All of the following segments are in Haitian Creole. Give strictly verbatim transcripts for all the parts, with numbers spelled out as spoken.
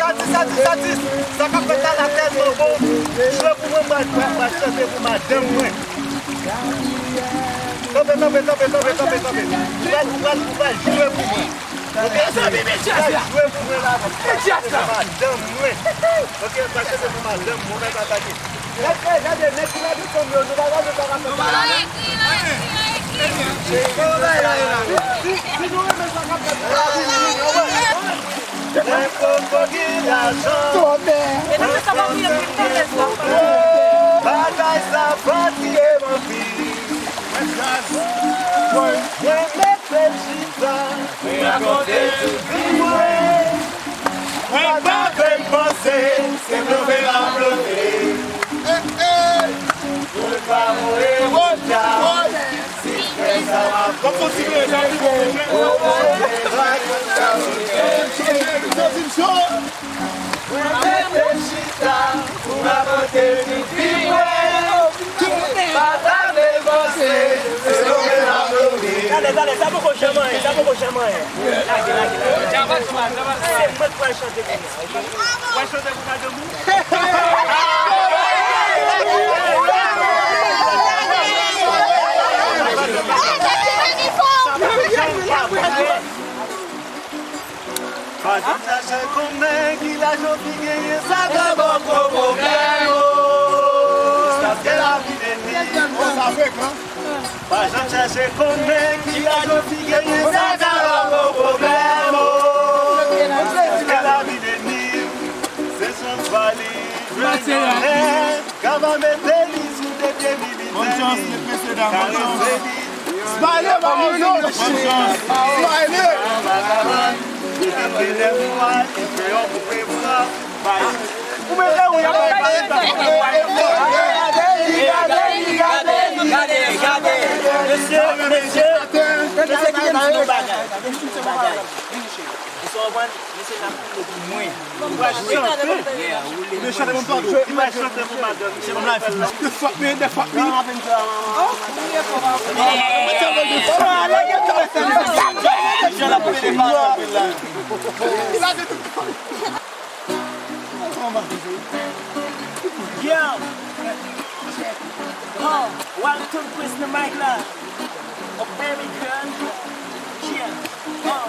Atis, atis, atis, atis, atis. Sa k ap fèt la la tèlman bon. Jwe pou mwen, m pral, m pral chante pou madanm mwen. Kanpe, kanpe, kanpe, kanpe, kanpe, kanpe. Ou pral, ou pral, ou pral jwe pou mwen. Ok? Mezanmi, men djaz la. Jwe pou mwen la. Men djaz la. Madanm mwen. Ok, m pral chante pou madanm mwen, mwen atake. Nèg, eh, gade, nèg ki nan biton yo, nou pa gade sa k ap fèt la. Si, si nou renmen sa k ap fèt la, vini, vini, anwè. Mwen poko gen lajan. Mwen poko gen lajan. Bagay sa fatige m anpil. Mwen mete chita. Mwen rakonte tout vi mwen. Mwen pa vle panse, se plonbe m ap plonbe. Mwen pa mouri woja. Si fè sa m ap kontinye. Mwen mete chita pou m rakonte tout vi mwen. Pa ta vle panse, se plonbe m ap plonbe. Tande, tande, sa poko janm anyen, sa poko janm anyen. Lage, lage, lage, lage. Se mwen k pral chante kounya, ok? W ap chante pou madanm ou? Pa janm chache konnen ki laj ou fin genyen, sa ka ba w gwo pwoblèm, o. Paske lavi vini. Pa janm chache konnen ki laj ou fin genyen, sa ka ba w gwo pwoblèm, o. Paske lavi vini, se jan valiz mwen nan men. Kava mete li sou de pye, li mete li, karese li. Smiley, pa yon zon. Smiley. Li vin de lè mwa, li fè yon koupe bwa. Ou mete ou, y ap bay. Gade, gade, gade, gade. Mesye, mesye, mesye, kite m di nou bagay. Kite m di nou bagay. Ou konprann? Mesye, n ap koule pou mwen. Ou pral chante. Ou pral chante pou madanm. Se yon lavi. Fuck me, the fuck me. Yo. Oh, Walton Prince nan mic la. Oh, baby girl. Yeah. Oh,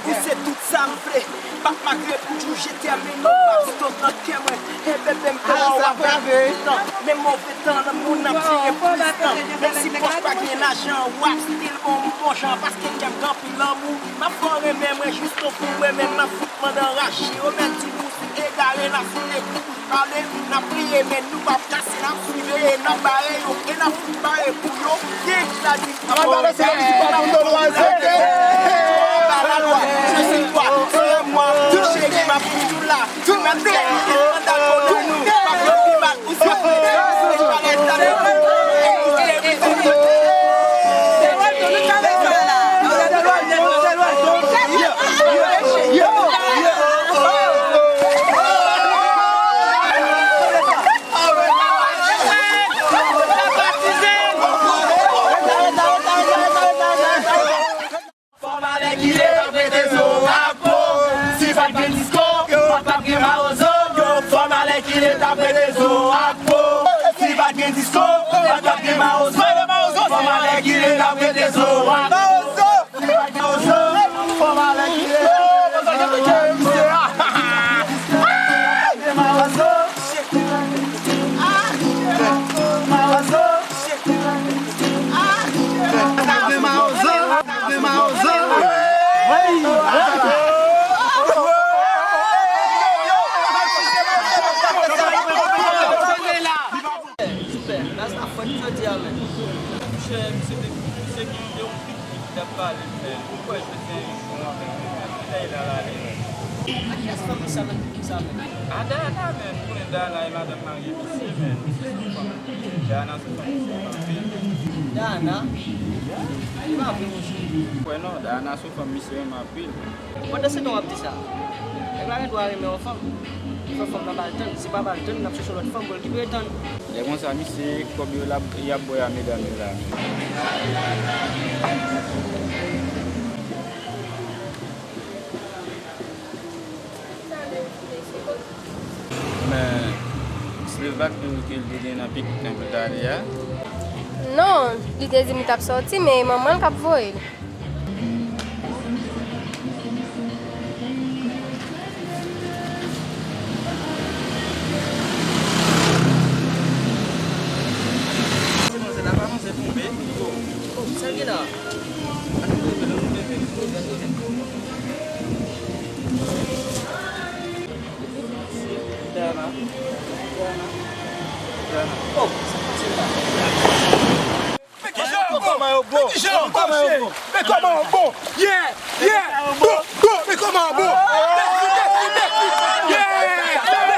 ou se tout sa m vle. Pap makre pou jou je t'aime, men nou pap stop nan kè mwen. Hey bebe, m pè w ap pran tan. Men move tan, lanmou n ap tire plis tan. Menm si pòch pa gen lajan, w ap still bon m bon jan. Paske m gen anpil lanmou. M ap fè w renmen mwen jis konfou mwen menm, m ap fout mande anraje. Yo mèt di nou se egare, n ap fout epi pale, n ap kriye, men nou p ap kase, n ap siveye, n ap bare yo, e n ap fout bare pou yo. Ki egzit la di? Anba lalwa, je suis toi, selon moi, tout chéri, m ap toujou la. Tout mèt fè eskandal pou nou, nou p ap fè pi mal. Fò m alèkile, m ap rete zo ak po. Si pa t gen disko, pa t ap gen mawozo. Fò m alèkile, t ap rete zo ak po. Si pa t gen disko, pa t ap gen mawozo. Fò m alèkile, t ap rete zo ak po. Si pa t gen mawozo, fò m alèkile. Mawozo. Mawozo. Mawozo. Mawozo. Ak kiyès fanmi sa menm ki di sa menm? A Dayana, men, ou konnen Dayana e madanm marye misye, men, misye se yon fanm. Dayana se fanm misye anpil. Dayana? Li pa vre, monchè. Kwè non, Dayana se yon fanm misye renmen anpil. Pandan se tan w ap di sa, nèg la gen dwa renmen yon fanm. Fò fanm nan ba l tann. Si pa ba l tann, l ap chèche yon lòt fanm pou l ki pretann. Lè konsa, misye, kòb yo l ap, y ap bwè a medam yo la. Men, Sleva k di w ke l te gen nan piknik nan pou l t ale a? Non, li te di m li t ap sòti, men e manman l k ap voye l. Sa gen la? Dayana. Dayana. Dayana. Oh, sa pase la. Men kòman yo bon? Men kòman yo bon? Men kòman yo bon? Yeah! Yeah! Bon! Bon! Men kòman yo bon? Mèsi, mèsi, mèsi! Yeah! Mèsi, mèsi!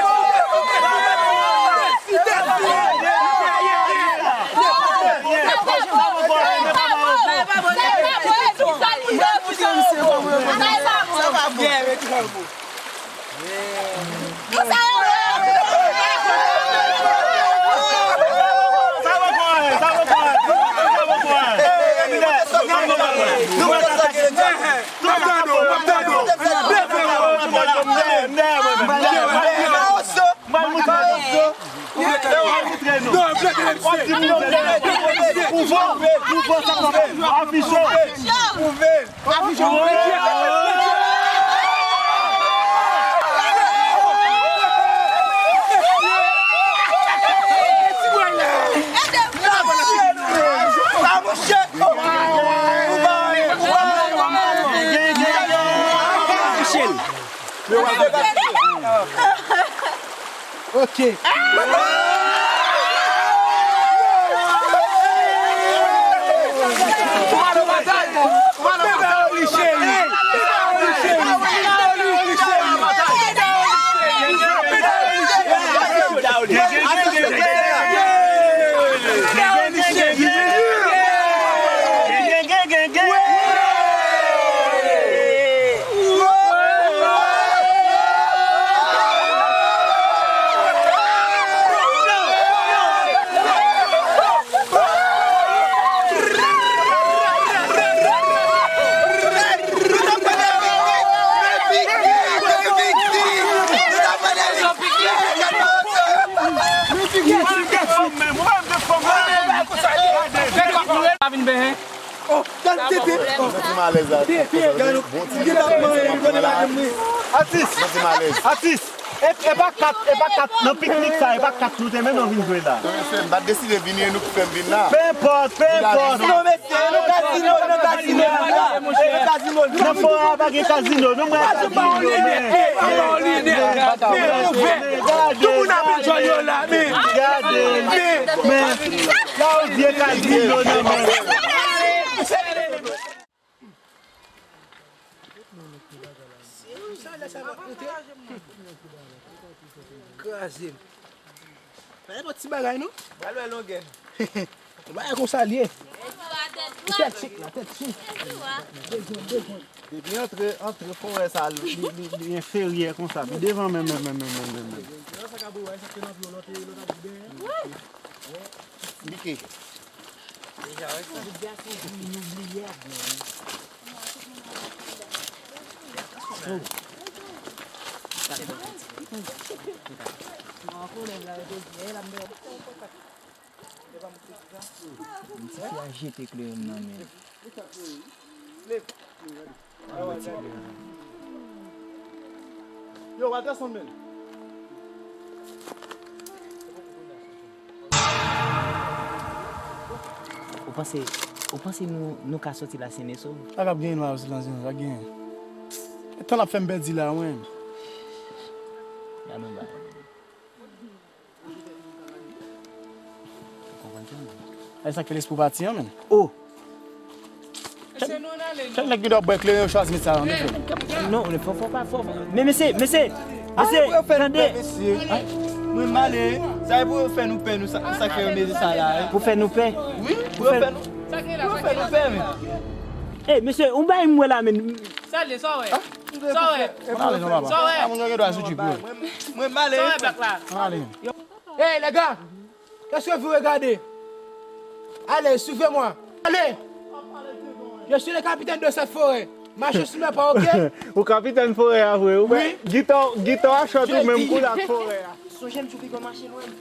Afiche. Ok. Atis! Atis! E, e pa kat, e pa kat nan piknik sa, e pa kat nou te menm nou vin jwe la. Mesye, m pa t deside vini, e nou ki fè m vin la. Pe enpòt, pe enpòt. Non, mesye, e nan kazino, e nan kazino, e nan kazino. Nan fò a pa gen kazino, nou mwen kazino, men. Gade. Tout moun ap enjoy yo la, men. Gade. Men. Sa w di e kazino nan men. Kraze m. Pa nenpòt ti bagay, non. Pral wè longè. Bagay konsa l ye. Tèt chik la, tèt chik. Depi antre, antre forè sa, li, li, li enferyè konsa. Pi devan menm, menm, menm, menm, menm, menm. Mike. Yon ti fi a jete kle m nan men. Yo, Walterson, men. Ou panse, ou panse nou, nou ka sòti la sen eso? Pa kab genyen, nou pa sòti la sen eso, pa genyen. E tan l ap fè m pèdi la, mwen. Gade yon bagay. Ou konprann sa, men? E sa k fè lespri w pati an, men. Oh! Chak nèg ki dwe bwè kleren yo chwazi met sa la, mesye. Non, fò, fò pa, fò, fò. Men mesye, mesye, mesye, tande. Mesye. Mwen male, sa e pou yo fè nou pè, nou sa, nou sa fè yo mete sa la. Pou fè nou pè. Wi, pou yo fè nou, pou yo fè nou pè, men. Ey, mesye, yon bagay m wè la, men. Sa l ye, sa w wè? Sa w wè? Ann ale non, papa. Sa w wè? Moun yo gen dwa sou jip yo. Mwen male. Sa w wè, blak la? Ann ale. Hey, les gars, qu'est-ce que vous regardez? Allez, suivez-moi. Allez. Je suis le capitaine de cette forêt. Marchez sous mes pas, ok? Ou kapitèn forè a vre, ou wè? Wi. Gita, gita a chòt ou menm koulè ak forè a. Sonje m sou piga mache lwen.